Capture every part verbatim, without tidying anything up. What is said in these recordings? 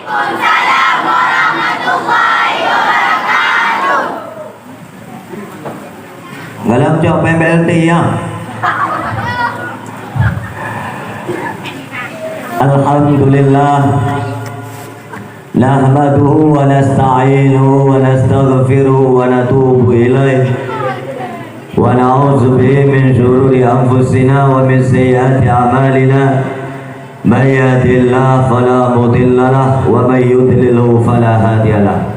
Waalaikumsalam warahmatullahi wabarakatuh. Galak cok P M B L T ya. Alhamdulillah. Nahmaduhu wa nasta'inuhu wa nastaghfiruhu wa natubu ilaih. Wa na'udzu bihi min syururi anfusina wa min sayyiati a'malina. May yahdihillahu fala mudhillalah wa may yudlilhu fala hadiyalah.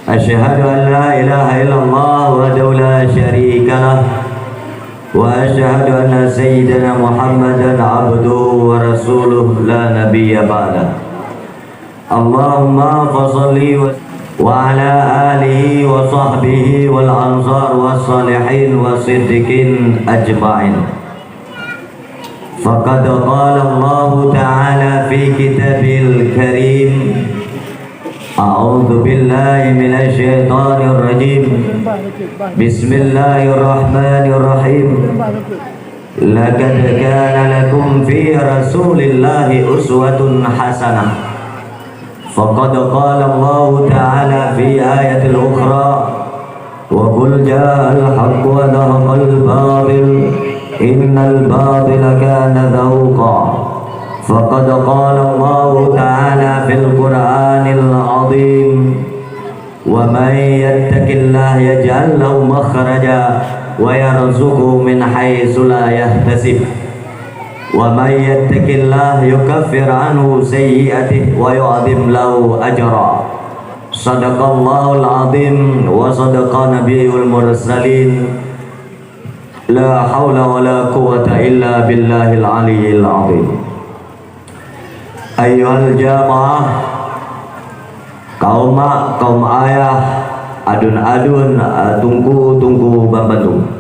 Asyhadu an la ilaha illallah wahdahu la syarikalah. Wa asyhadu anna sayyidana Muhammadan abduhu wa rasuluh la nabiyya ba'dah. Allahumma fasalli wa, wa ala alihi wa sahbihi wal ansar was salihin was siddiqin ajma'in. Faqad qala Allahu ta'ala fi kitabihil karim, a'udzu billahi minasy syaithanir rajim. Bismillahirrahmanirrahim. Laqad kana lakum fi Rasulillahi uswatun hasanah. Faqad qala Allahu ta'ala fi ayatil ukhra, wa qul ja'al haqqu wa zahaqal batil, innal batila kana zahuqa. Faqad qala Allahu ta'ala fil Qur'anil azim, wa may yattaqillaha yaj'al lahu makhraja wa yarzuqhu min haitsu la yahtasib. Wa may yattaqillaha yukaffir anhu sayyi'atihi wa yu'zim lahu ajra. Sadaqallahul azim wa sadaqa nabiyul mursalin. La haula wa la quwwata illa billahil aliyyil azim. Ayyuhal jamaah, kaum mak, kaum ayah, aduen-aduen, teungku-teungku banmandum.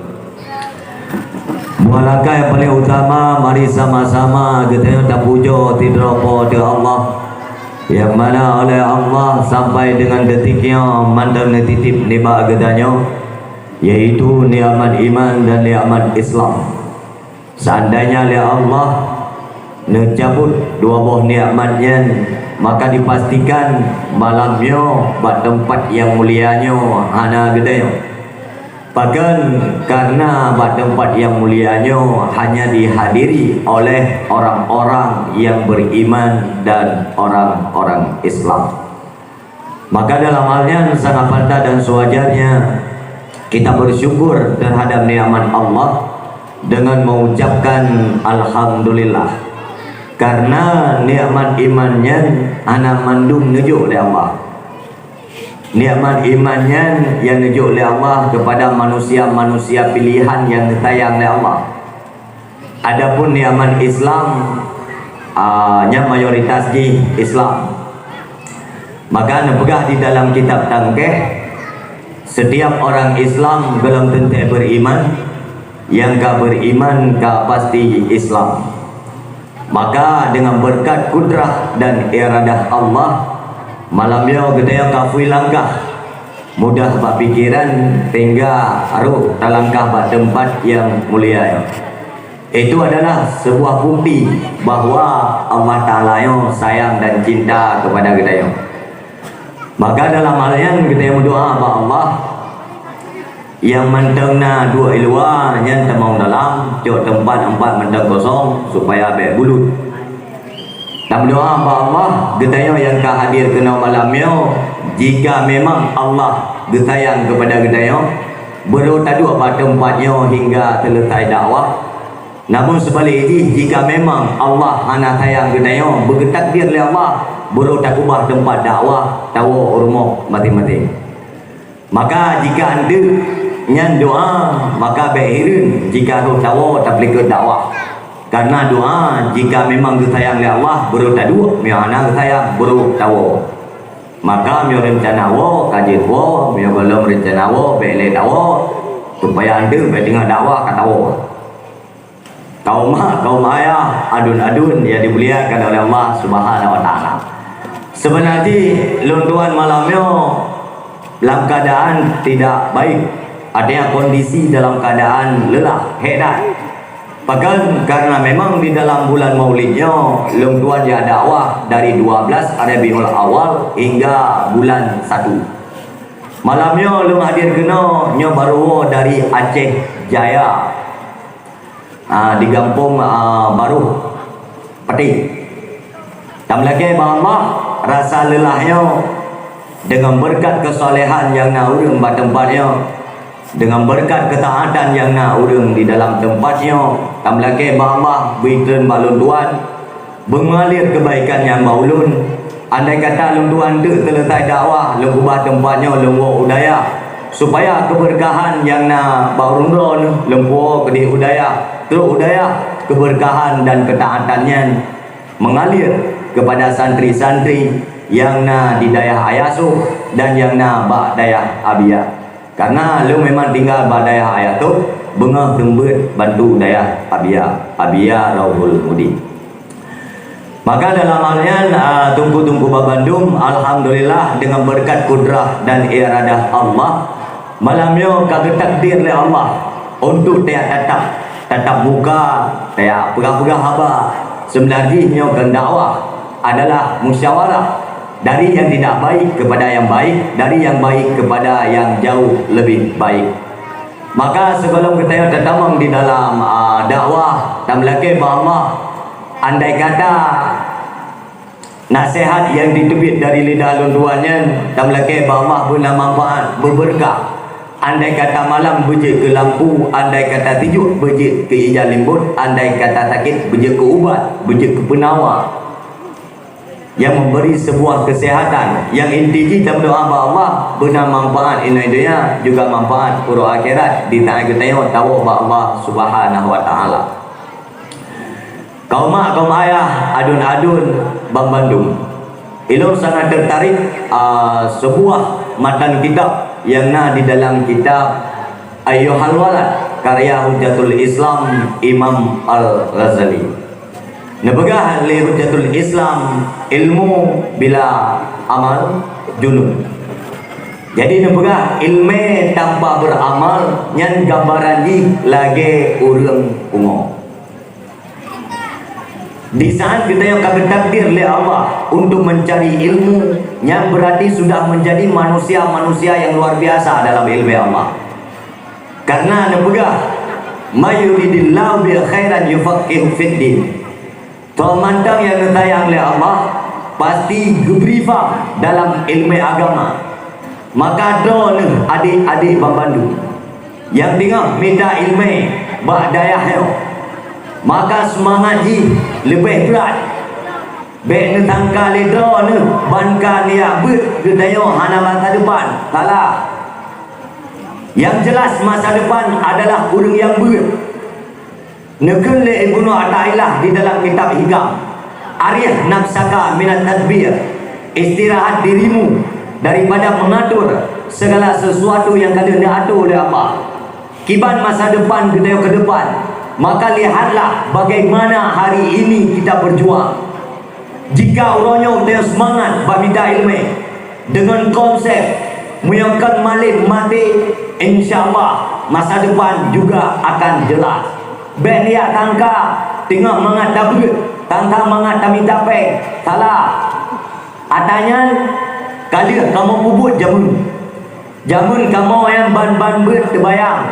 Buah langkah nyang paleng utama, mari sama-sama geutanyoe tapujoe sidroe Po teu Allah, nyang mana oleh Allah sampai deungon detik nyoe mantong neutitip nibak geutanyoe, yaitu nikmat iman dan nikmat Islam. Seandainya lé Allah neucabut dua boh nikmat nyan, maka dipastikan malam nyoe bak teumpat nyang mulia nyoe hana geutanyoe. Pakon? Karena bak teumpat nyang mulia nyoe hanya dihadiri oleh orang-orang yang beriman dan orang-orang Islam. Maka dalam hal nyan sangat pantas dan sewajarnya kita bersyukur terhadap nikmat Allah dengan mengucapkan alhamdulillah. Karena nikmat iman nyan hana mandum neujok lé Allah. Nikmat iman nyan nyang neujok lé Allah kepada manusia-manusia pilihan nyang geusayang lé Allah. Adapun nikmat Islam, a, nyan mayoritas jih Islam. Maka neupeugah di dalam kitab Tazkiyah, setiap orang Islam golom teuntée beriman, nyang ka beriman ka pasti Islam. Maka dengan berkat kudrah dan iradah Allah, malam nyoe geutanyoe ka phui langkah, mudah bak pikeran, sehingga rôh talangkah bak teumpat nyang mulia nyoe. Itu adalah sebuah bukti bahwa Allah Taala nyoe sayang dan cinta kepada geutanyoe. Maka dalam hal nyan geutanyoe meudoa bak Allah, nyang mantong na duek i luwa nyan tamong dalam, cok teumpat-teumpat mantong kosong supaya bék bulut. Tameudoa bak Allah, geutanyoe nyang ka hadir keunoe malam nyoe, jika memang Allah geusayang keupada geutanyoe, beurôh taduek bak teumpat nyoe hingga seuleusoe dakwah. Namun seubalek jih, jika memang Allah hana sayang geutanyoe, beugeutakdir lé Allah, beurôh takeubah teumpat dakwah, tawoe u rumoh maséng-maséng. Maka jika eunteuk nyan doa, maka bék hireuen jika rôh tawoe tapeulikot dakwah. Karena doa, jika memang geusayang lé Allah, beurôh taduek, meunyoe hana geusayang, beurôh tawoe. Maka meunyoe reuncana woe, ka jeuet woe, meunyoe gohlom reuncana woe, bék lé tawoe, supaya eunteuk bék teungoh dakwah ka tawoe. Kaum mak, kaum ayah, aduen-aduen yang dimuliakan oleh Allah Subhanahu wa Taala. Sebenarnya lôn tuan malam nyoe lam keadaan tidak baik, artinya kondisi dalam keadaan lelah, hék that. Pakon, karena memang di dalam bulan Maulid nyoe lôn tuan jak dakwah dari dua belas Rabiul Awal hingga bulan satu. Malam nyoe lôn hadir keunoe, nyoe baru woe dari Aceh Jaya, ah, di gampông, ah, Baroh Pati. Tameulakée bak Allah, rasa leulah nyoe deungon beureukat keusolehan nyang na ureuëng bak teumpat nyoe, deungon beureukat keutaatan nyang na ureuëng di dalam teumpat nyoe, tameulakée bak Allah bri treun bak lôn tuan, beungalir keubaikan nyan bak ulôn. Andai kata lôn tuan teuk teuleusai dakwah, lôn keubah teumpat nyoe lôn woe u dayah, supaya keubeureukahan nyang na bak ureuëng droeneuh lôn puwoe keudeh u dayah, trok u dayah, keubeureukahan dan keutaatan nyan meungalir keupada santri-santri nyang na di dayah Ayah Soh dan nyang na bak dayah Abia. Karena lôn memang tinggai bak dayah Ayah Soh, beungoh seumeubeuet bantu dayah Abia, Abia Rauhul Mudi. Maka dalam hal nyan, a, teungku-teungku bak bandum, alhamdulillah, deungon beureukat kudrah dan iradah Allah, malam nyoe ka geutakdir lé Allah untuk tajak tatap, tatap muka, tajak peugah-peugah haba. Seubeunajih nyoe keu dakwah adalah musyawarah dari yang tidak baik kepada yang baik, dari yang baik kepada yang jauh lebih baik. Maka sigohlom geutanyoe tatamong di dalam, a, dakwah, tameulakée bak Allah, andai kata naseuhat nyang jiteubiet dari lidah lôn tuan nyan, tameulakée bak Allah beuna manfaat, beubeureukat. Andai kata malam beujeuet keu lampu, andai kata sijuek beujeuet keu ija limbot, andai kata sakét beujeuet keu ubat, beujeuet keu peunawa nyang memberi sebuah kesehatan. Nyang inti jih tameudoá bak Allah, beuna manfaat inoe donya, juga manfaat uroe akhirat, di saát geutanyoe tawoe bak Allah Subhanahu wa Taala. Kaum mak, kaum ayah, aduen-aduen banbandum. Ilôn sangat tertarik, a, sebuah matan kitab nyang na di dalam kitab Ayyuhal Walad, karya Hujjatul Islam Imam Al-Ghazali. Neupeugah lé Hujjatul Islam, ilmu bila amal junun. Jadi neupeugah ileumé tanpa beuramal nyan gambaran jih lagée ureuëng pungo. Di saat geutanyoe ka geutakdir lé Allah untuk mencari ilmu, nyan berarti sudah menjadi manusia-manusia yang luar biasa dalam ileumé Allah. Karena neupeugah, "May yuridillahu bihi khairan yufaqqihhu fid din." Toh mantong nyang geusayang lé Allah pasti geubri faham dalam ileumé agama. Maka droeneuh adék-adék banbandum nyang teungoh mita ileumé bak dayah nyoe, maka seumangat jih leubeh brat. Bék neusangka lé droeneuh ban ka neujak beuet geutanyoe hana masa depan. Salah! Nyang jeulaih masa depan adalah ureuëng nyang beuet. Neukheun lé Ibnu Athaillah di dalam kitab Hikam, "Arih nafsaka minat tadbir," istirahat dirimu daripada mengatur segala sesuatu yang ka lheueh neuatur lé Allah. Kiban masa depan geutanyoe keu depan, maka lihatlah bagaimana hari ini kita berjuang. Jika uroe nyoe geutanyoe seumangat bak mita ileumé deungon konsep, "Meunyoe kon malém maté," insya Allah masa depan juga akan jelas. Bék neujak sangka teungoh mangat tabeuet, tantang mangat tamita péng. Salah! Ata nyan ka lheueh kamoe peubuet jameun. Jameun kamoe nyang ban-ban beuet teubayang.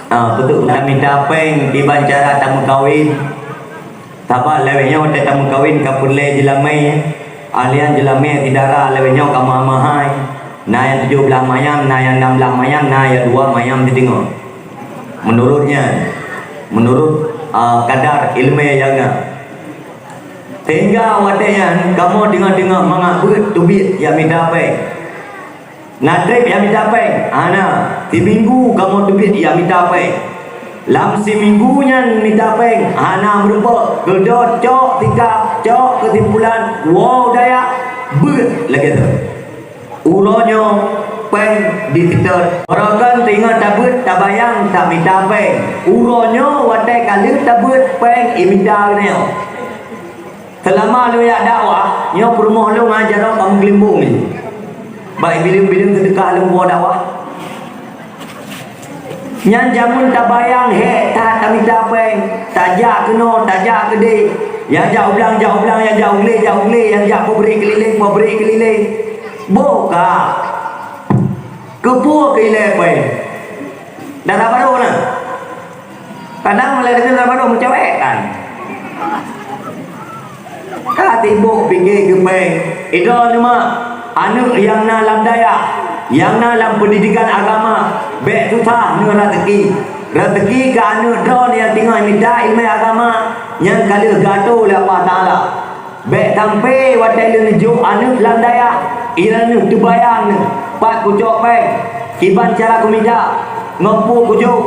Ah, beutôi, tamita péng kiban cara tameukawen. Sabab lawét nyoe watée tameukawen ka peureulée jeulamé, ahlian jeulamé sidara lawét nyoe ka meuhai-meuhai. Na nyang tujoh blaih mayam, na nyang nam blaih mayam, na nyang dua mayam siteungoh. Meunurot nyan, meunurot, a, kadar ileumé nyang na. Sehingga watée nyan kamoe teungoh-teungoh mangat beuet teubiet jak mita péng. Na treb jak mita péng? Hana. Siminggu kamoe teubiet jak mita péng. Lam siminggu nyan mita péng hana meurumpok, keudroe cok sikap, cok keusimpulan, woe u dayah, beuet lagée nyan. Uroe nyoe péng diseutôt. Barokon teungoh tabeuet tabayang tamita péng. Uroe nyoe watée ka lheueh tabeuet péng imita nyoe. Seulama lôn jak dakwah, nyoe peurumoh lôn hana jaroe ka meukeulimbong jih. Bak bileung-bileung seudeukah lôn woe dakwah. Nyan jameun tabayang hék that tamita péng, tajak keunoe, tajak keudeh, nyang jak u blang, jak u blang, nyang jak u glé, jak u glé, nyang jak pabrik keulileng, pabrik keulileng. Boh ka. Keupeue keu ilée péng? Dara barô na. Kadang mulai dari dara barô meucawét kan. Ka sibok pike keu péng. Idroe nyoe mak, aneuëk nyang na lam dayah, nyang na lam peundidikan agama, bék susah ngon raseuki. Raseuki keu aneuëk droe nyang teungoh mita iéleumé agama, nyang ka lheueh geuatô lé Allah Taala. Bék sampoe watée lôn neujok aneuëk lam dayah, ilée lôn teubayang neuh, pat kucok péng, kiban cara kumita, ngon peue kujok.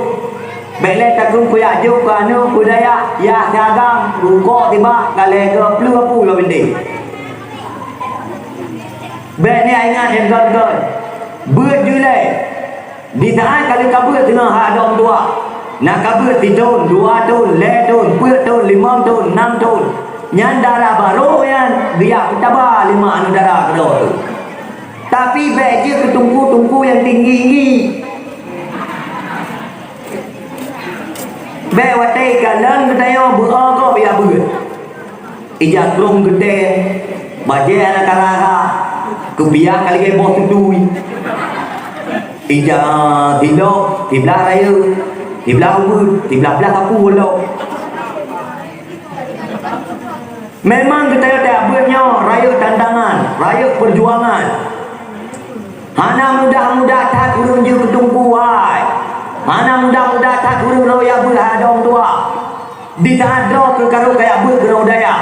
Bék lé takheun kujak jok keu aneuëk bak dayah, yah siagam, rukok tibak, ka lhée keu ploh puluh bintéh. Bék niyak ingat nyang gét-gét. Beuet ju ilée. Di saát ka lheueh ka beuet teungoh hai adoe meutuah. Na ka beuet sithon, dua thon, lhée thon, peuet thon, limong thon, nam thon. Nyan dara barô nyan geujak peutaba lé mak aneuëk dara keudroe teuh. Tapi bék jeuet keu teungku-teungku nyang tinggi-tinggi. Bék watée ikalon geutanyoe beu-o gob jak beuet. Ija krong geutem, bajée hana ka rara, keupiah ka lagée boh tutui. Ija sidok, siblah rayeuk, siblah ubeut, siblah-blah sapu lom. Memang geutanyoe tajak beuet nyoe rayeuk tantangan, rayeuk peujuangan. Hana mudah-mudah that ureuëng jeuet keu teungku hai. Hana mudah-mudah that ureuëng roh jak beuet hai adoe meutuah. Di saát droe keuh ka rhot kajak beuet keu droe dayah,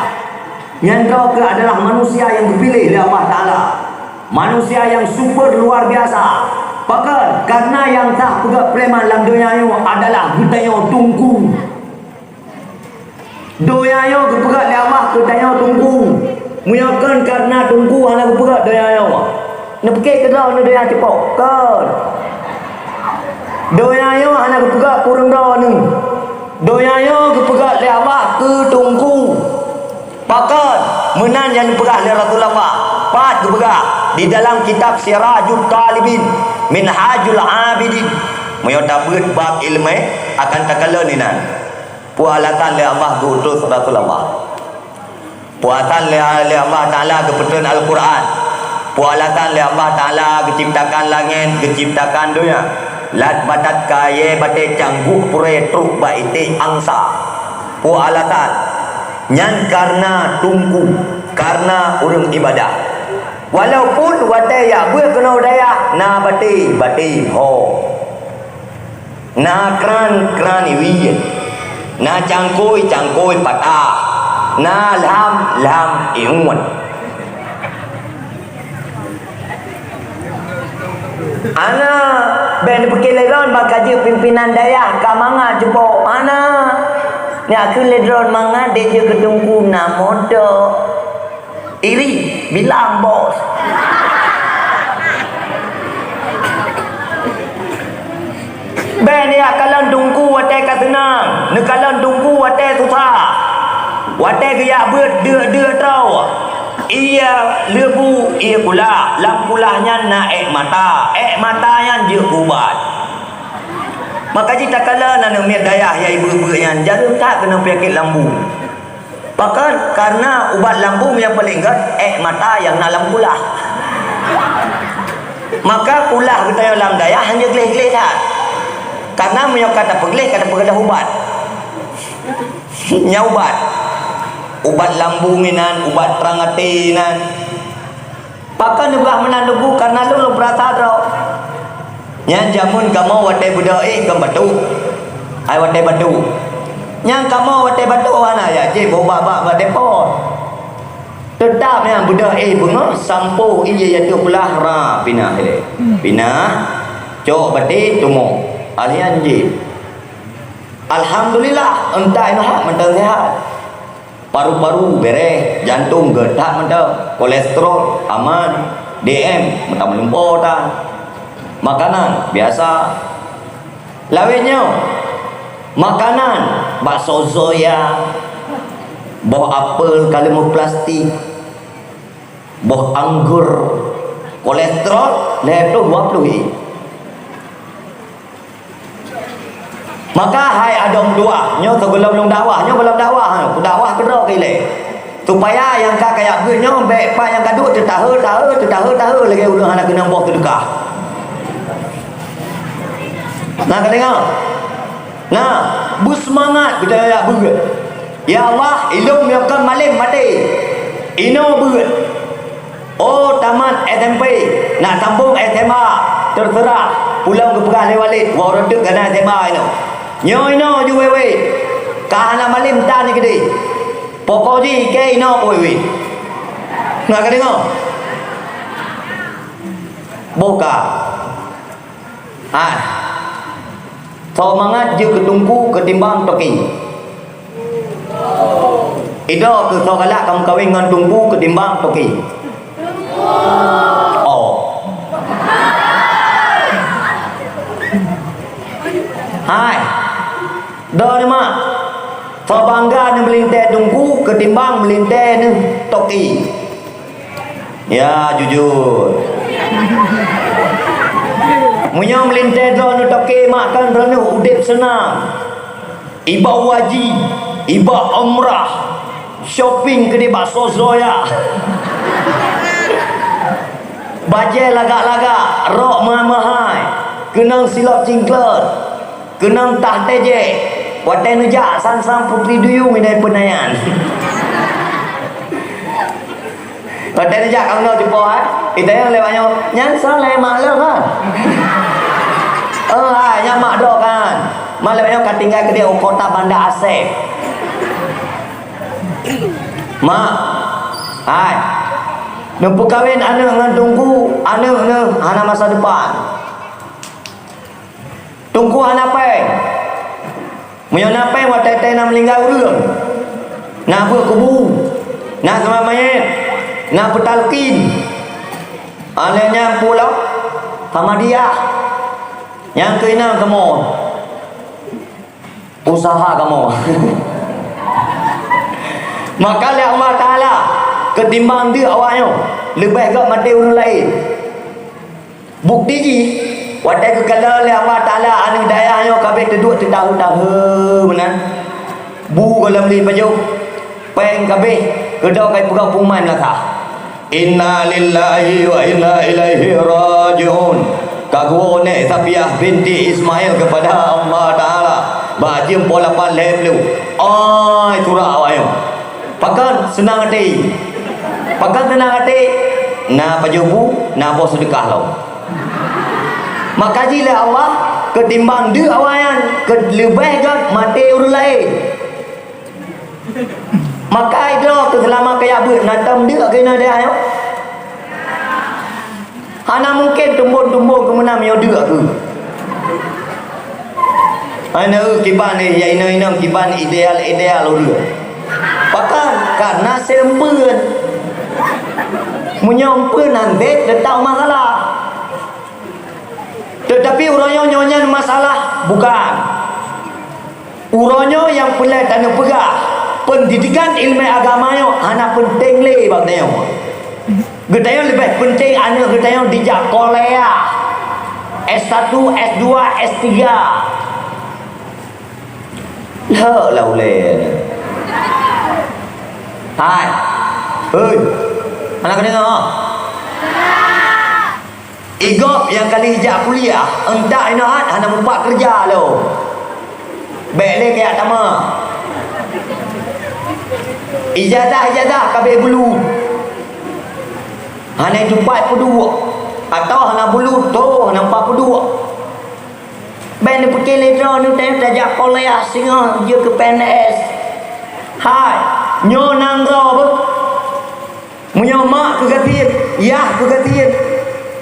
nyan droe keuh adalah manusia nyang geupiléh lé Allah Taala, manusia nyang super luar biasa. Pakon? Karena nyang sah peugét preman lam donya nyoe adalah geutanyoe teungku. Donya nyoe geupeugét lé Allah keu tanyoe teungku. Meunyoe kon karena teungku hana geupeugét donya nyoe, neupiké keudroe neuh donya cupok? Kon. Donya nyoe hana geupeugét keu ureuëng droeneuh. Donya nyoe geupeugét lé Allah keu teungku. Pakon? Meunan nyang geupeugah lé Rasulullah. Pat geupeugah? Di dalam kitab Sirajut Talibin, Minhajul Abidin. Meunyoe tabeuet bab iéleumé, akan takalon inan. Peue alasan lé Allah geuutus Rasulullah? Peue alasan lé, lé Allah Taala geupeutrön Al-Qur'an? Peue alasan lé Allah Taala geuciptakan langét, geuciptakan donya? Lat batat kayée batée cangguh purée trok bak iték angsa. Peue alasan? Nyan karena teungku, karena ureuëng ibadah. Walaupun watée jak beuet keunoe dayah na batée, batée ho. Na kran, kran iwie. Na cangkôi, cangkôi patah. Na lham, lham iuet. Hana, bék neupiké lé droen bak ka jeuet pimpinan dayah ka mangat jubok. Hana. Nyak kheun lé droen mangat dék jeuet keu teungku na moto. Iri, bilang bos. Bék neukalon teungku watée ka seunang, neukalon teungku watée susah. Watée geujak beuet deuk-deuk droe. Ié leubu, ié kulah, lam kulah nyan na ék mata, ék mata nyan jeuet keu ubat. Maka jih takalon aneuëk miet dayah nyang ibeuk-beuk nyan, jareueng that keuneuk peunyakét lambung. Pakon? Karena ubat lambung nyang paleng gét, ék mata nyang na lam kulah. Maka kulah geutanyoe lam dayah hana gleh-gleh that. Karena meunyoe ka tapeugleh, ka tapeugadôh ubat. Nyan ubat. Ubat lambung inan, ubat trang até inan. Pakon neupeugah meunan teungku, karena lôn, lôn peurasa droe. Nyan jameun kamoe watée beudôh éh kon batuk. Hai watée batuk. Nyan kamoe watée batuk hana jak jép bak, bak, bak depo. Teutap nyan beudôh éh beungoh, sampoe ié ateueh kulah, rap pinah ilée. Pinah, cok batée, tumoe. Alian jép. Alhamdulillah, euntak inoe hak mantong seuhat. Paru-paru beres, jantong gét that mantong, kolesterol aman, D M mantong meulumpo tan. Makanan biasa. Lawét nyoe, makanan, bakso Zoya, boh apel ka leumoh plastik, boh anggur, kolesterol lhée ploh dua ploh i. Maka hai adoe meutuah, nyoe sigohlom lôn dakwah, nyoe gohlom dakwah, ha, dakwah keudroe keu ilée. Supaya nyang ka kajak beuet nyoe bék pat nyang ka duek teutahe-tahe, teutahe-tahe lagée ureuëng hana keunong boh seudeukah. Na ka deungoe? Na, beuseumangat geutanyoe jak beuet. Ya Allah, ilôn meunyoe kon malém maté. Inoe beuet. Oh, tamat S M P, nak sambông S M A, teuseurah. Ulôn geupeugah lé Walid, wah uroe teuk ka na S M A inoe. Nyoe inoe ju wéwé. Ka hana malém tan keudeh. Pokok jih keu inoe peuwéwé. Na ka deungoe? Boh ka. Hai. Soe mangat jeuet keu teungku keutimbang toke. Ido keu soe galak ka meukawen ngon teungku keutimbang toke. Oh. Hai. Do ni mak. Soe bangga neumeulintée teungku keutimbang meulintée neuh toke. Ya, jujur. Meunyoe meulintée droeneuh toke mak kan droeneuh udeb seunang. Iba haji, iba umrah, shopping keudeh bak Sozoya. Bajée lagak-lagak, rok meuhai-meuhai, keunong silop cingklot. Keunong tah tejek, watée neujak san-san Putri Duyung idai peunayan. Watée neujak kamoe nyoe cupo, eh, itanyong lé awak nyoe, "Nyan soe lé mak lôn kan?" "Oh, hai, nyan mak droe kan." Mak lôn nyoe ka tinggai keudeh u kota Banda Aceh. Mak, hai, neupeukawen aneuëk ngon teungku, aneuëk neuh hana masa depan. Teungku hana péng. Meunyoe na péng, watée-watée na meuninggai ureuëng, na beuet kubu, na seumah manyét, na peutalkin. Alèh nyan pulo Hamadiah. Nyang keunan kamoe. Usaha kamoe. Maka lé Allah Taala, keutimbang deuek awak nyoe, leubeh gét maté ureuëng laén. Bukti jih, watée geukalon lé Allah Taala aneuëk dayah nyoe ka abéh teuduek teutahe-tahe meunan. Bu gohlom lé pajoh, péng ka abéh, keudroe ka jipeugah peuman lagak. Inna lillahi wa inna ilaihi raji'un. Ka geuwoe nèk Safiah binti Ismail keupada Allah Taala bak jeuem poh lapan lhèe ploh. Ai, surat awaknyoe. Pakon seunang até? Pakon seunang até? Na pajoh bu, na boh seudeukah lom. Maka jih lé Allah, keutimbang deuek awaknyan, keu leubeh gét maté ureuëng laén. Maka idroe keu seulama kajak beuet, na tom deuek keunoe dayah nyoe. Hana mungken tumbon-tumbon keu meunan meunyoe deuek keuh. Hana eu kiban, eh, ya inong-inong kiban ideal-ideal ulôn. Pakon? Karena seumpeuen. Meunyoe eumpeuen, han bèk teutap masalah. Teutapi uroe nyoe, nyoe nyan masalah? Bukan. Uroe nyoe nyang peureulèe tanyoe peugah, peundidikan ileumèe agama nyoe hana peunteng lé bak tanyoe. Geutanyoe leubeh peunteng aneuëk geutanyoe dijak kuliah S satu, S dua, S tiga. Lheueh lah ulèe. Hai. Hei. Hana keudeungö? Igob nyang kali jak kuliah, euntak inoe hana mupat keureuja lom. Bèk lé kajak tamah. Ijazah-ijazah ka abéh bulu. Hana tupat peuduek. Atawa hana bulu, toh hana mupat peuduek. Bèk neupike lé droeneuh tajak kuliah singoh jeuet keu P N S. Hai, nyoe nanggroe beuh. Meunyoe mak keuh gasien, yah keuh gasien,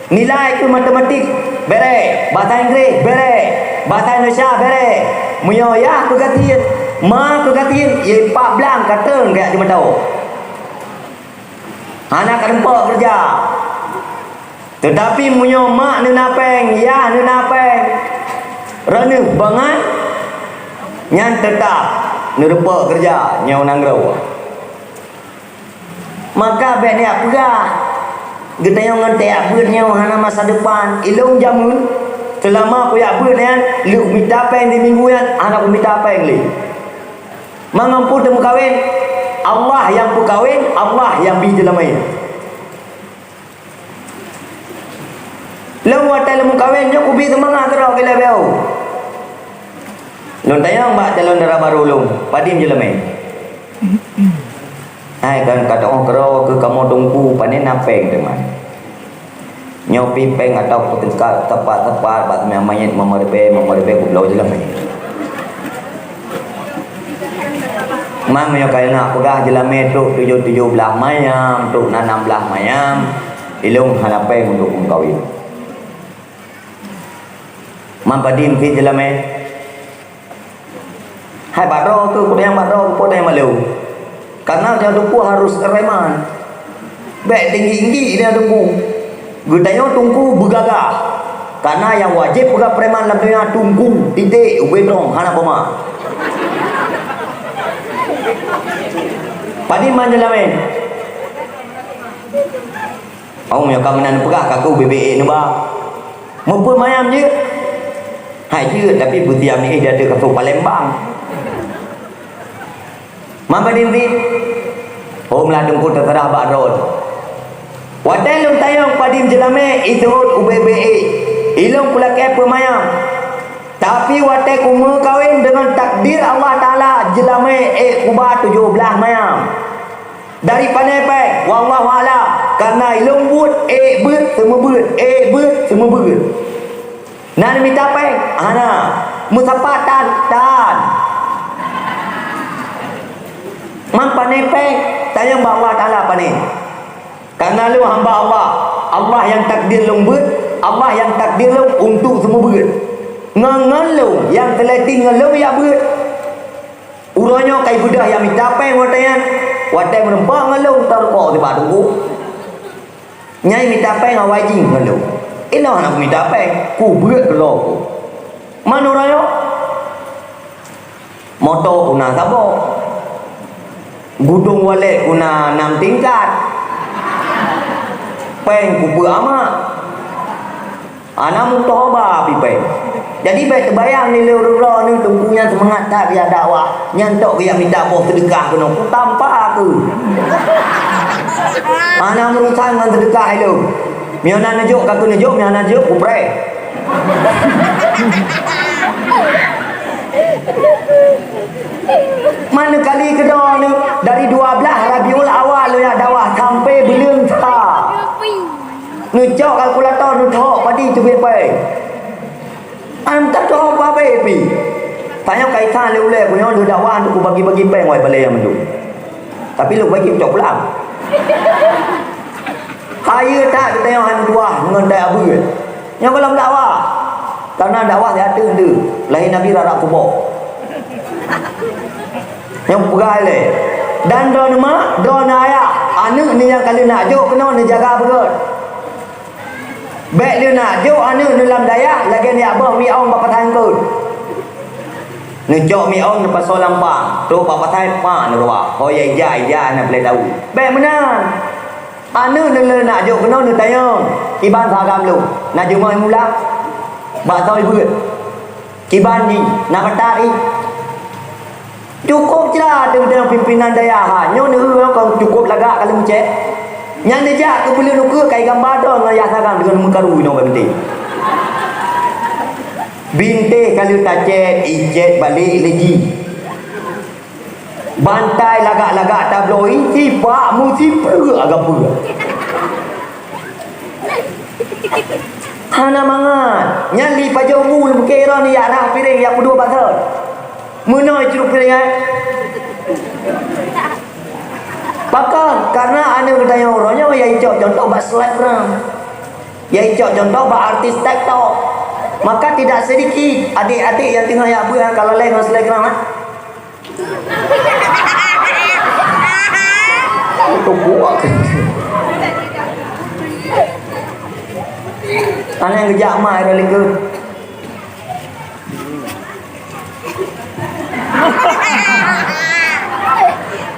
nilai keuh matematik bèrèh, bahasa Inggris bèrèh, bahasa Indonesia bèrèh. Meunyoe yah keuh gasien, ma keuh gasien, ie pat blang ka treun kajak jeumeutô. Hana ka teumpok keureuja. Teutapi meunyoe mak neuna péng, yah neuna péng, droeneuh bangai, nyan teutap neureumpok keureuja nyoe nanggroe. Maka bèk neujak peugah, geutanyoe ngon tajak beuet nyoe hana masa depan. Ilôn jameun, Seulama kujak beuet nyan, lheueh mita péng di minggu nyan, hana kumita péng lé. Mangat peue teumeukawen, Allah nyang peukawen, Allah nyang bi jeulamé. Lôn watée lôn meukawen nyoe kubi seumangat keudroe keu lhée beuh. Lôn tanyong bak calon dara barô lôn, padum jeulamé? Hai kan ka teu'oh keudroe keu kamoe teungku, pane na péng teuma. Nyoe pih péng atawa peutingkat tepat-tepat bak manyét meumeureubée-meumeureubée goblok jeulamé. Mang nyoe kayée na peugah jeulamé trok tujoh-tujoh blaih mayam, trok na nam blaih mayam, ilôn hana péng untuk meukawen. Man padum pih jeulamé? Hai bak droe keuh, peue nyang bak droe keuh, peue nyang malu. Karena nyang teungku harus preman. Bék tinggi-tinggi nyang teungku. Geutanyoe teungku beugagah. Karena nyang wajéb peugah preman lam dônya teungku, titik, ubé trong, hana koma. Padum man jeulamé? Oh, meunyoe ka meunan peugah, ka keuh B B E neuba. Meupeumayam jeuet? Hai jeuet, tapi beutiam ié di ateueh kasô Palembang. Man padum pih? Hom lah teungku teuseurah bak droe. Watée lôn tanyong padum jeulamé, iseuôt ubé-bé ék. Ilôn kulakée peumayam. Tapi watée kumeukawen deungon takdir Allah Taala, jeulamé ék kuba tujoh blaih mayam. Dari pane péng, wallahu a'lam, karena ilôn buet, ék beuet, seumeubeuet, ék beuet, seumeubeuet. Na neumita péng? Hana. Meusapat tan? Tan. Man pane péng? Tanyong bak Allah Taala pane. Karena lôn hamba Allah, Allah nyang takdir lôn beuet, Allah nyang takdir lôn untuk seumeubeuet. Ngon, ngon lôn nyang teulatih ngon lôn jak beuet. Uroe nyoe ka ibeudôh nyang mita péng watée nyan, watée meureumpok ngon lôn teureukok sibak teungku. Nyang mita péng awai jih ngon lôn. Inoe hana kumita péng, kubeuet keudroe ku. Man uroe nyoe? Moto ku na saboh. Gudong walet ku na nam tingkat. Péng kupeuamak. Hana meutoba pih péng. Jadi bék teubayang nilai uroe-uroe nyoe teungku nyan seumangat that geujak dakwah. Nyan tok geujak mita boh seudeukah keunoe. Kutampa keuh. Hana meurusan ngon seudeukah ilôn. Meunyoe na neujok ka keuneuk jok, meunyoe hana jok kupreh. Man neukali keudroe nyoe dari dua blaih Rabiul Awal lôn jak dakwah sampai buleuen sa. Neucok kalkulator, neuthok padum teubiet péng. An ka thok babé pih. Tanyoe ka isan lé ulée ku nyoe lheueh dakwah nyoe kubagi-bagi péng wai balée nyang mandum. Tapi lôn bagi cok pulang. Hayeue that geutanyoe hana tuah ngon tai abeuet. Nyoe gohlom dakwah. Karena dakwah di ateueh deuh, lahé Nabi rara kuboh. Nyang peugah lé, dan droeneuh mak, droeneuh ayah, aneuëk neuh nyang ka lheueh nak jok keunoe neujaga beurot. Bék lheueh nak jok aneuëk neuh lam dayah lagée neujak boh mióng bak pasai eungkôt. Neucok mióng neupasoe lam pang, trok bak pasai pang neuruwah, ho ya ija-ija na peulée tawu. Bék meunan! Aneuëk neuh lheueh nak jok keunoe neutanyong, "Kiban saagam lôn, na jeumoe mula? Bak soe ibeuet? Kiban jih, na batat jih?" Cukôp cit teungoh pimpinan dayah ha nyoe neueu kon cukôp lagak ka lheueh meucét. Nyan neujak keu buleuen ukeue kai gamba droe ngon yah saagam deungon meukaru inoe bak bintéh. Bintéh ka lheueh tacét, icét balek lé jih. Bantai lagak-lagak tabloe, sipak meusipeue agam peue. Hana mangat. Nyan li pajoh bu leubeukée droeneuh jak rhah piréng jak peudua bak thon. Meunoe cruet piréng nyan. Pakon? Karena aneuëk geutanyoe uroe nyoe ya icok contoh bak selebgram. Ya icok contoh bak artis TikTok. Maka tidak sedikit adik-adik nyang teungoh jak beuet ka lalée ngon selebgram, ha? Beutôi kuat. Hana nyang geujak ma ira likot.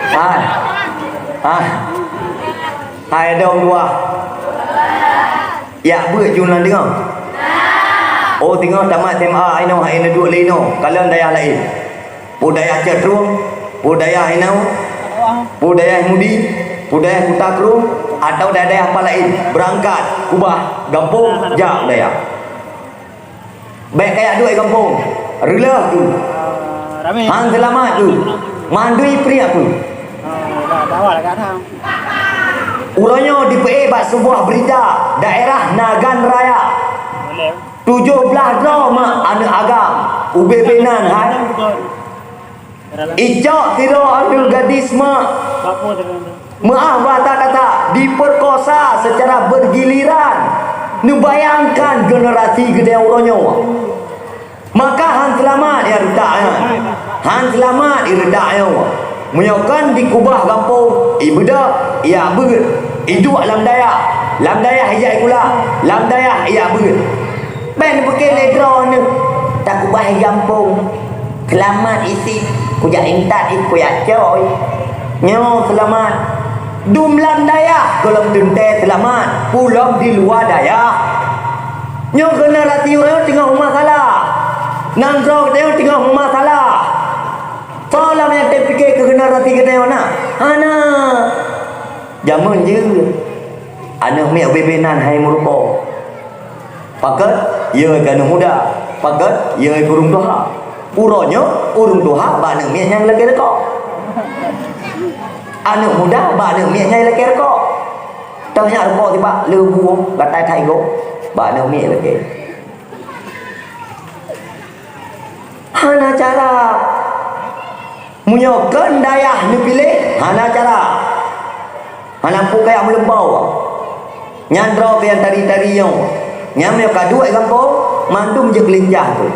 Hai. Hai. Hai dong dua. Yak beuet ju lam teungoh. Oh, singoh tamat S M A inoe hai neuduek lé inoe, kalon dayah laén. Peue dayah Cot Trueng, peue dayah Inau, peue dayah Mudi, peue dayah Kuta Krueng, atawa dayah-dayah pat laén, beurangkat keubah gampông jak dayah. Bék kajak duek gampông, reuloh tu. Ah, ramé. Han seulamat tu. Mandui priak tu. Ah, dah, dah awal agak dah. Uroe nyoe dipeuék bak seubuah beurita daerah Nagan Raya. Boleh. Tujoh blaih droe mak aneuk agam, ubé-bé nan hai. Icok sidroe aneuk gadis mak. Meuáh bak that-that, diperkosa secara bergiliran. Neubayangkan generasi geutanyoe uroe nyoe. Maka han seulamat ya reutak nyan. Han seulamat ya reutak nyoe. Meunyoe kon dikeubah gampông, ibeudôh, ijak beuet, iduek lam dayah, lam dayah ijak sikula, lam dayah ijak beuet. Bék neupeuké lé droeneuh, takeubah gampông, seulamat isit, kujak intat ié kujak cok ié. Nyoe seulamat. Dum lam dayah gohlom teuntée seulamat, peue lom di luwa dayah. Nyoe generasi uroe nyoe teungoh meumasalah. Nanggroe geutanyoe teungoh meumasalah. Soe lom nyang teupike keu generasi geutanyoe na? Hana. Jameun jeuet, aneuk miet ubé-bé nan hai meuruko. Pakat, yö keu aneuk muda. Pakat, yö keu ureuëng tuha. Uroe nyoe, ureuëng tuha bak aneuk miet nyang lakée rukok. Aneuk muda bak aneuk miet nyang lakée rukok. Teuh nyak rukok tibak leubu gatai that igoe bak aneuk miet lakée. Hana cara. Meunyoe kon dayah neupiléh, hana cara. Hana peue kajak meuleumbau. Nyan droe nyang tari-tari nyoe. Nyan meunyoe ka duek gampông, mandum jeuet keulincah tu.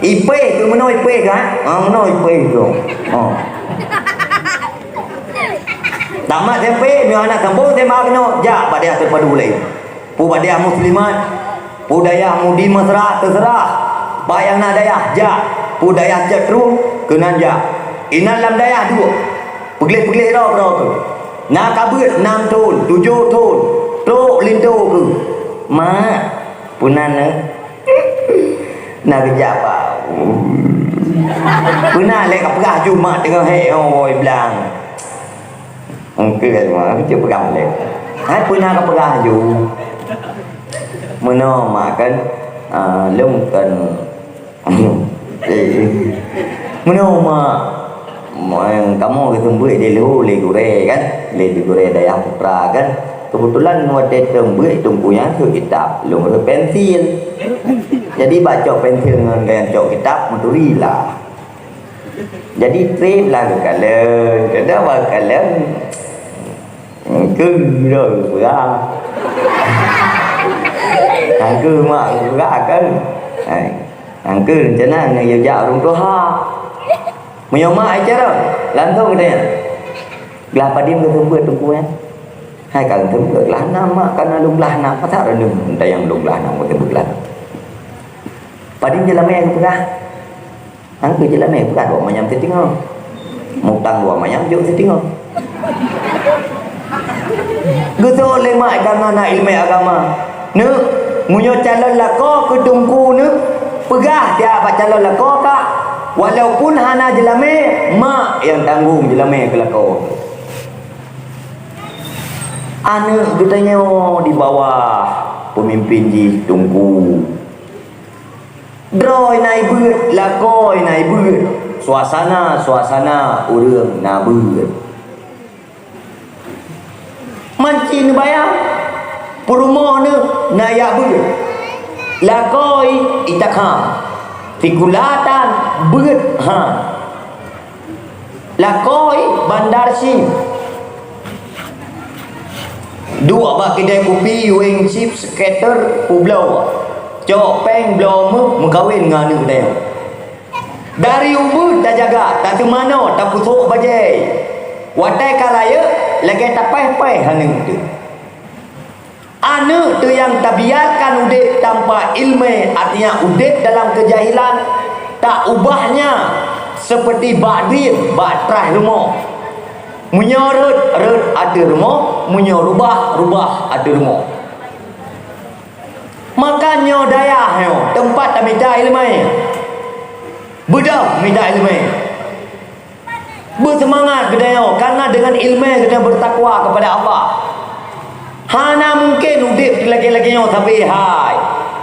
Ipéh tu meunoe ipéh kan? Ha, meunoe ipéh tu. Ha. Tamat S M P, meunyoe hana sambông S M A keunoe, jak bak dayah teupadu laén. Peue bak dayah muslimat, peue dayah mudi mesra, teuseurah. Bak nyang na dayah, jak. Peue dayah Cot Trueng, keunan jak. Inan lam dayah duek. Peugleh-peugleh droe keudroe keuh. Na ka beuet nam thon, tujoh thon. Trok linto keuh. Mak, peue nan, eh? Na geujak, Pak. Peue na lé ka peugah ju mak teungoh hék, oh, woi blang. Engkeu mak, cit peugah lé. Hai peue na ka peugah ju. Meunoe mak kan, ah, lôn kan. Eh, meunoe mak. Kamoe geuseumeubeuet dilèe lé gurèe kan, lé gurèe Dayah Putra kan. Keubeutulan watèe seumeubeuet teungku nyan sôk kitab, lôn rhot pensil. Jadi bak cok pensil ngon gaya cok kitab meuturi lah. Jadi trép lah geukalon, kadang bak kalon. Engkeu droe geupeugah. Engkeu mak geupeugah kan. Hai. Engkeu rencana ngon geujak ureueng tuha. Meunyoe mak ai carông, langsông geutanyong, "Glah padum geuseumeubeuet teungku nyan?" "Hai ka geuseumeubeuet glah nam mak, ka na lôn glah nam." "Masa droeneuh tanyong lôn glah nam, geuseumeubeuet glah nam?" "Padum jeulamèe geupeugah?" "Engkeu jeulamèe geupeugah dua manyam siteungoh. Mutang dua manyam jôk siteungoh." Geuseuôt lé mak karena na ileumèe agama. Neuk, meunyoe calon lakoe keu teungku neuk, peugah siat bak calon lakoe kah, walaupun hana jeulamèe, mak nyang tanggong jeulamèe keu lakoe. Aneuk geutanyoe di bawah peumimpin jih teungku. Droe na ibeuet, lakoe na ibeuet, suasana-suasana ureueng na beuet. Manci neubayang, peurumoh neuh na jak beuet, lakoe itak ham, sikula tan beuet ham. Lakoe bandar sim. Duek bak keude kupi, yueng chip, scatter, peubloe. Cok péng bloe meuh meukawen ngon aneuk geude. Dari ubeut tajaga, tateumanoe, tapeusok bajée. Watée ka rayeuk, lagée tapéh-péh aneuk teuh. Aneuk teuh nyang tabiarkan udeb tanpa ileumé, artinya udeb dalam keujahilan, taubahnya seperti bak drien bak traih rumoh. Meunyoe rhot, rhot ateueh rumoh, meunyoe rubah, rubah ateueh rumoh. Nyoe dayah nyoe, teumpat tamita iéleumé. Beudôh mita iéleumé. Beuseumangat geutanyoe, karena dengan iéleumé geutanyoe beutakwa keupada Allah. Hana mungken udeb lagée-lagée nyoe sabe hai.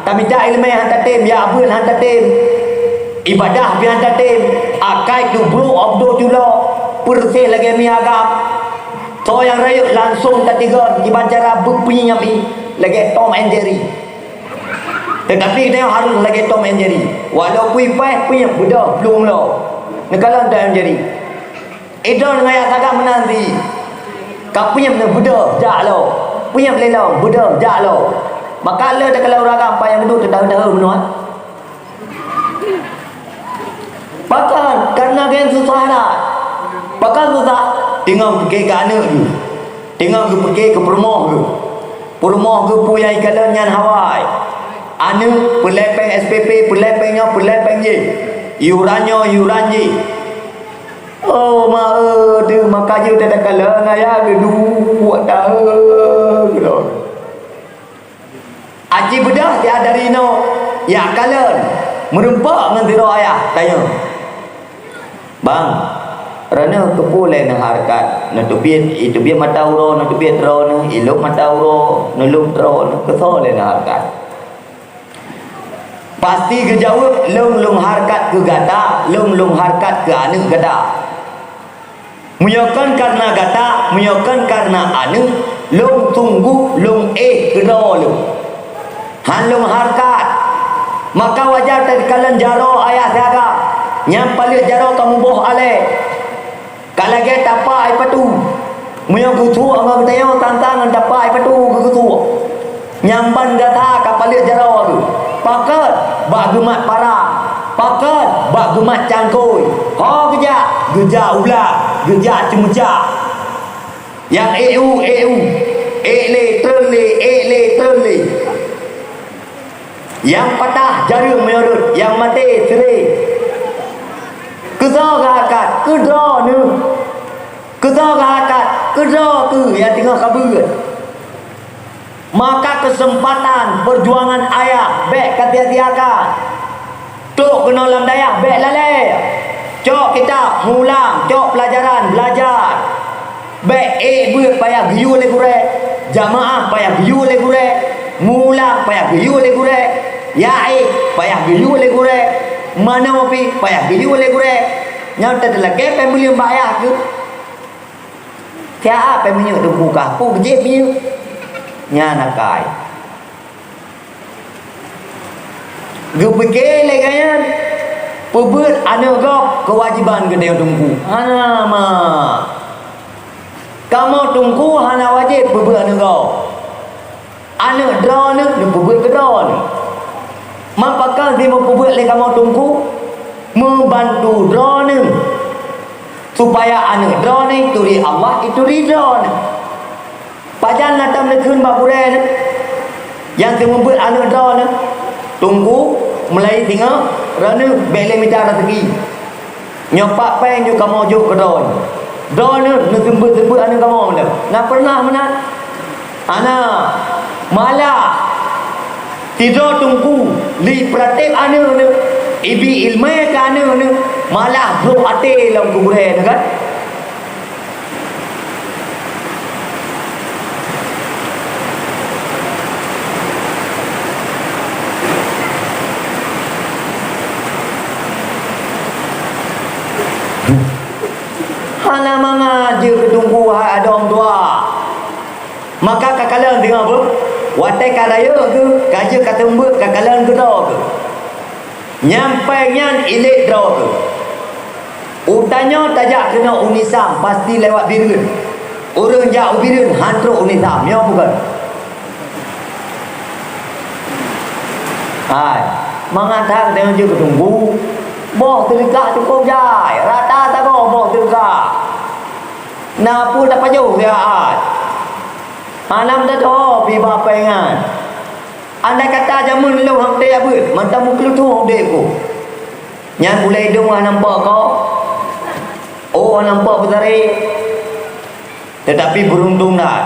Tamita iéleumé han tatem, ya abeuet han tatem. Ibadah pih han tatem, akai duek brok abdo culo, peureuseh lagée mi agam. Soe nyang rayeuk langsong tatigon, kiban cara beupeunyam ié lagée Tom and Jerry. Teutapi tanyoe harôh lagée Tom and Jerry. Walau pui paih peunyam beudôh plueng lo. Neukalon Tom and Jerry. Idol ngon ayah saga meunan si. Ka peunyam neu beudôh jak lo. Peunyam lé lo beudôh jak lo. Maka le teukalon ureueng agam payang duek teutaheu-taheu meunoe. Pakon? Karena geng susah that. Pakon susah? Teungoh pike keu aneuk geuh. Teungoh geupike keu peurumoh geuh. Peurumoh geuh peue nyang ikalon nyan hawai. Aneuk peulée péng S P P, peulée péng nyoe, peulée péng jéh. Iuran nyoe, iuran jéh. Oh, ma e, deuh maka jeuet takalon ayah geuduek tahe keudroe. Aci beudôh siat dari inoe, ya kalon, meurumpok ngon sidroe ayah, tanyong, "Bang, droeneuh keupeue lé neuhareukat? Neuteubiet, iteubiet mata uroe, neuteubiet droeneuh, ilôb mata uroe, neulôb droeneuh, keusoe lé neuhareukat?" Pasti geujaweueb, "Lôn, lôn hareukat keu gata, lôn, lôn hareukat keu aneuk gata." Meunyoe kon kareuna gata, meunyoe kon kareuna aneuk, lôn sunggoh lôn éh keudroe lôn. Han lôn hareukat. Maka wajar teukalon jaroe ayah siaga, nyang paleuet jaroe ka muboh alée. Ka lagée tapa ai patu. Meunyoe geusuek ngon geutanyoe sang-sang ngon tapa ai patu geusuek. Nyang ban gata ka paleuet jaroe geuh. Pakon bak geumat parang, pakon bak geumat cangkôi. Ho geujak, geujak ulat, geujak ceumeucah. Nyang ék u, ék u, ék lé, treun lé, ék lé, treun lé. Nyang patah jareueng meunyoe rhot, nyang maté seureh. Keusoe geuhareukat, keudroe neuh. Keusoe geuhareukat, keudroe kheueh nyang teungoh ka beuet. Maka keuseumpatan peujuangan ayah bék kasia-siakan. Trok keunoe lam dayah bék lalée. Cok kitab, mulang, cok peulajaran, beulajar. Bék ék beuet payah geuyue lé gurée, jamaah payah geuyue lé gurée, mulang payah geuyue lé gurée, ya ék payah geuyue lé gurée, manoe pih payah geuyue lé gurée. Nyan teuteulakée péng buleuen bak ayah keuh. Siat péng minyeuk teungku kah, peue geujéb minyeuk? Nyan akai. Geupike lé gobnyan, peubeuet aneuk gob keuwajéban geutanyoe teungku. Hana ma. Kamoe teungku hana wajéb peubeuet aneuk gob. Aneuk droeneuh neupeubeuet keu droeneuh. Man pakon si meupeubeuet lé kamoe teungku? Meubantu droeneuh. Supaya aneuk droeneuh ituri Allah, ituri droeneuh. Pajan na tam neukheun bak gurée neuh, nyang seumeubeuet aneuk droeneuh, "Teungku, meulayeue singoh, droeneuh bék lé mita raseuki. Nyoe pat péng jeuet kamoe jok keu droeneuh. Droeneuh neuseumeubeuet-seumeubeuet aneuk kamoe lom." Na peureunah meunan? Hana. Malah, sidroe teungku, lé peuratéb aneuk neuh, ibi iéleumé keu aneuk neuh, malah brok até lom keu gurée neuh kan? Hana mangat jeuet keu teungku hai adoe tuha. Maka ka kalon teungoh beuh, watée ka rayeuk geuh, ka jeuet ka seumeubeuet ka kalon keu droe geuh. Nyang péng nyan ilét droe geuh. Utanyoe tajak keunoe u Nisam pasti lewat Bireuen. Ureuëng jak u Bireuen han trok u Nisam, nyoe bukon? Hai, mangat that tanyoe jeuet keu teungku. Boh teulikak cukôp jai, rata sagoe boh teulikak. Na peue tapajoh siat. Hana meutateuho pih bak péng nyan. Andai kata jamén lôn han teuabeuet, mantong meukeulutho udeb ku. Nyan bulée idong hana nampak ko, oh hana nampak peusaré. Teutapi beuruntong that.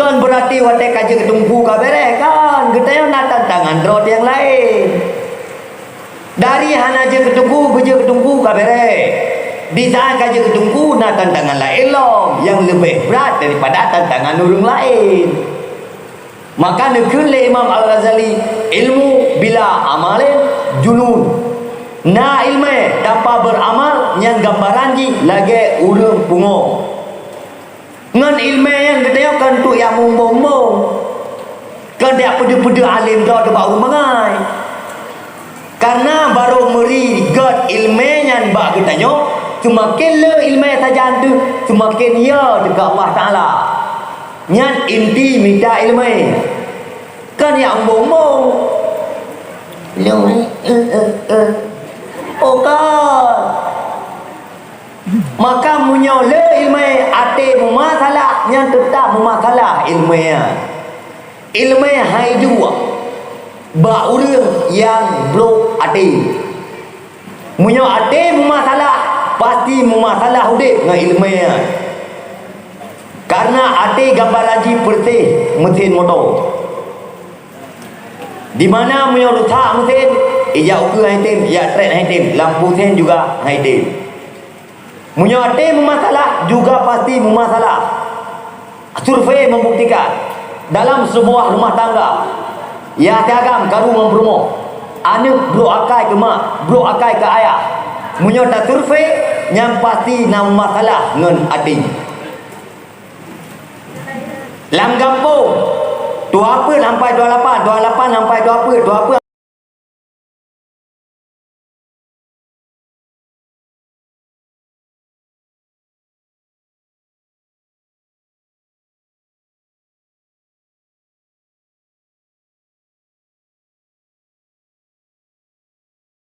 Kon beurati watée ka jeuet keu teungku ka beureh, kon. Geutanyoe na tantangan droe nyang laén. Dari hana jeuet keu teungku, beujeuet keu teungku ka beureh. Di saát ka jeuet keu teungku na tantangan laén lom nyang leubeh brat daripada tantangan ureuëng laén. Maka neukheun lé Imam Al-Ghazali, "Ilmu bila amalin junun." Na iéleumé tanpa beuramal nyang gambaran jih lagée ureuëng pungo. Ngon iéleumé nyan geutanyoe kon untuk nyang mumbong-mumbong, kon jak peudeuh-peudeuh além droe bak ureuëng bangai. Kareuna barô meuri gét iéleumé nyan bak geutanyoe, seumaken le iéleumé sajan teuh, seumaken ye teuka Allah Taala. Nyan inti mita iéleumé. Kon nyang mumbong-mumbong. Lôn, eh, eh, eh. Oh, kon. Maka meunyoe le iéleumé até meumasalah, nyan teutap meumasalah iéleumé nyan. Iéleumé hai duek bak ureuëng nyang brok até. Meunyoe até meumasalah, pasti meumasalah udeb ngon iéleumé nyan. Kareuna até gambaran jih peureséh meusén moto. Di mana meunyoe rusak meusén, ijak ukeue hai tem, ijak trét hai tem, lampu sen juga hai tem. Meunyoe até meumasalah, juga pasti meumasalah. Survei membuktikan, dalam sebuah rumah tangga, ya até agam karu ngon peurumoh, aneuëk brok akai keu mak, brok akai keu ayah. Meunyoe tasurvei, nyan pasti na meumasalah ngon até. Lam gampông, dua peuet sampai dua lapan, dua lapan sampai dua peuet, dua